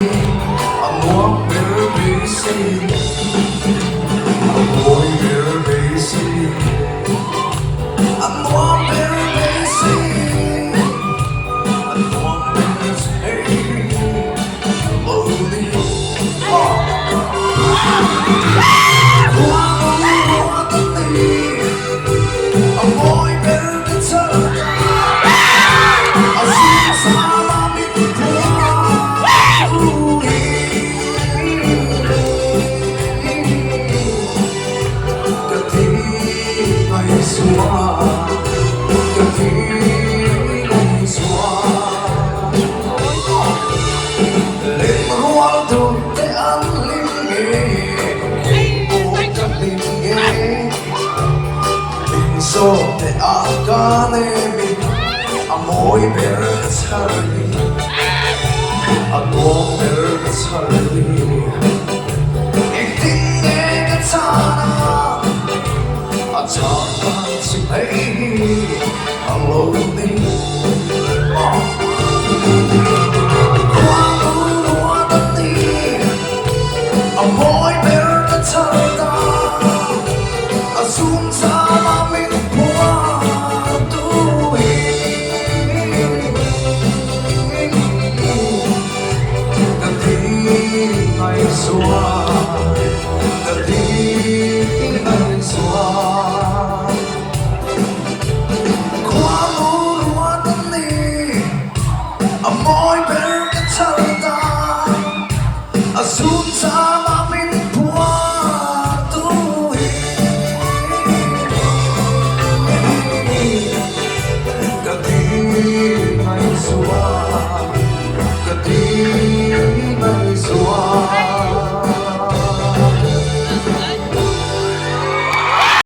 A nuam ber beisei, a mawi ber beisei, a nuam ber beisei, a nuam ber chu hei lo ni. Khuanu ruat a ni, a mawi ber ka char ta, a zing zana min A mawi ber ka chhar ni, a nuam ber ka chhar ni. Engtin nge ka chhan a, a chhan dan chi mai hi a lo ni. Khuanu ruat a ni, a mawi ber ka chhar ta, a zum zam a min phuah tu hi. Ka thi ngaihzual, ka thi ngaihzual. Khuanu ruat a ni, a mawi ber ka chhar ta, a zum zam.